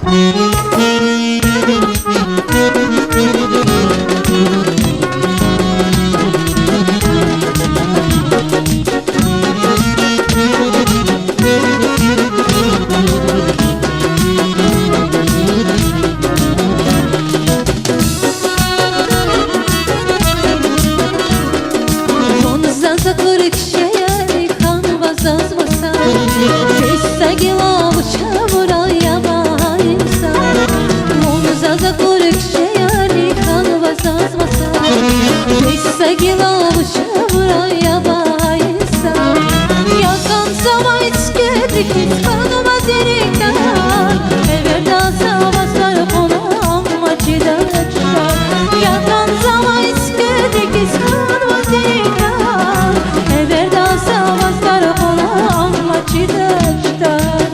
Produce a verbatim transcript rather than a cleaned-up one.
Вун заз акур кишери хьанва заз маса, бес са гила вуч авурай я ваим са. Вун заз акур кишери хьанва заз маса, бес са гила вуч авурай я ваим са. Я кӀанзавай цуькведик хьиз хьанва зи рикӀ тар, эверда за ваз тар кьуна, амма чидач тар. Я кӀанзавай цуькведик хьиз хьанва зи рикӀ тар, эверда за ваз тар кьуна, амма чидач тар.